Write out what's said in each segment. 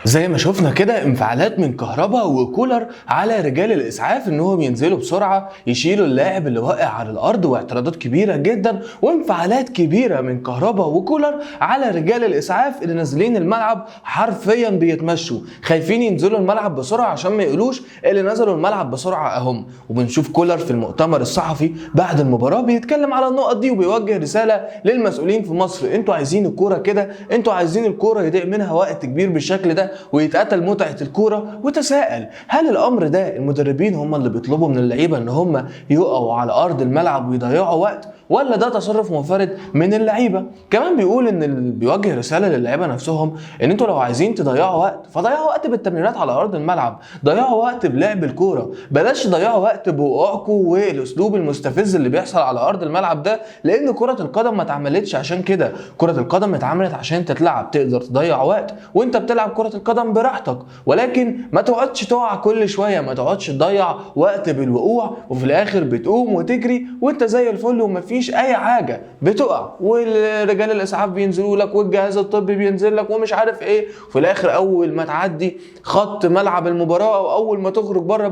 زي ما شفنا كده انفعالات من كهربا وكولر على رجال الاسعاف انهم ينزلوا بسرعة يشيلوا اللاعب اللي واقع على الارض، واعتراضات كبيرة جدا وانفعالات كبيرة من كهربا وكولر على رجال الاسعاف اللي نازلين الملعب حرفيا بيتمشوا، خايفين ينزلوا الملعب بسرعة عشان ما يقولوش اللي نزلوا الملعب بسرعة اهم. وبنشوف كولر في المؤتمر الصحفي بعد المباراة بيتكلم على النقط دي وبيوجه رسالة للمسؤولين في مصر: انتوا عايزين الكورة كده، انتوا عايزين الكورة يضيع منها وقت كبير بالشكل ده ويتقتل متعة الكورة. وتساءل هل الأمر ده المدربين هم اللي بيطلبوا من اللعيبة إن هم يقعوا على أرض الملعب ويضيعوا وقت، ولا ده تصرف منفرد من اللعيبة؟ كمان بيقول إن بيوجه رسالة للعيبة نفسهم إن انتوا لو عايزين تضيعوا وقت فضيعوا وقت بالتمريرات على أرض الملعب، ضيعوا وقت بلعب الكورة، بلاش تضيعوا وقت بوقوعكم والأسلوب المستفز اللي بيحصل على أرض الملعب ده، لأن كرة القدم ما اتعملتش عشان كده. كرة القدم اتعملت عشان تتلعب، تقدر تضيع وقت وانت بتلعب كرة القدم براحتك، ولكن ما تقعدش تقع كل شوية، ما تقعدش تضيع وقت بالوقوع وفي الاخر بتقوم وتجري وانت زي الفل ومفيش اي حاجة، بتقع والرجال الاسعاف بينزلوا لك والجهاز الطبي بينزل لك ومش عارف ايه، وفي الاخر اول ما تعدي خط ملعب المباراة او اول ما تخرج بره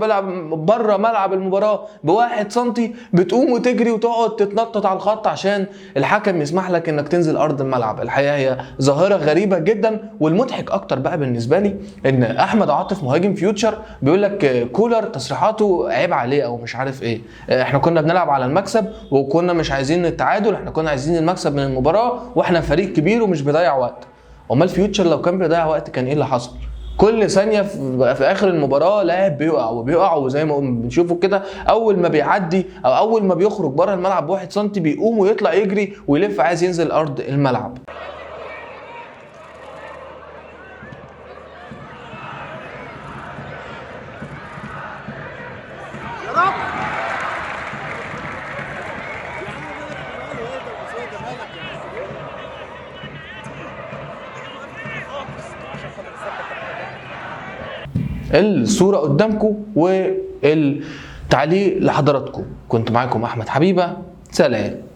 ملعب المباراة ب1 سنتي بتقوم وتجري وتقعد تتنطط على الخط عشان الحكم يسمح لك انك تنزل ارض الملعب. الحقيقة هي ظاهره غريبة جدا. والمضحك اكتر بقى بالنسبة لي ان احمد عاطف مهاجم فيوتشر بيقول لك كولر تصريحاته عيب عليه او مش عارف ايه، احنا كنا بنلعب على المكسب وكنا مش عايزين التعادل، احنا كنا عايزين المكسب من المباراة واحنا فريق كبير ومش بيضيع وقت. امال فيوتشر لو كان بيضيع وقت كان ايه اللي حصل؟ كل ثانية في اخر المباراة لاعب بيقع وبيقع، وزي ما بنشوفه كده اول ما بيعدي او اول ما بيخرج بره الملعب ب1 سنتي بيقوم ويطلع يجري ويلف عايز ينزل ارض الملعب. يا رب يا عم مالك مالك يا عم؟ الصورة قدامكم والتعليق لحضراتكم. كنت معاكم أحمد حبيبة، سلام.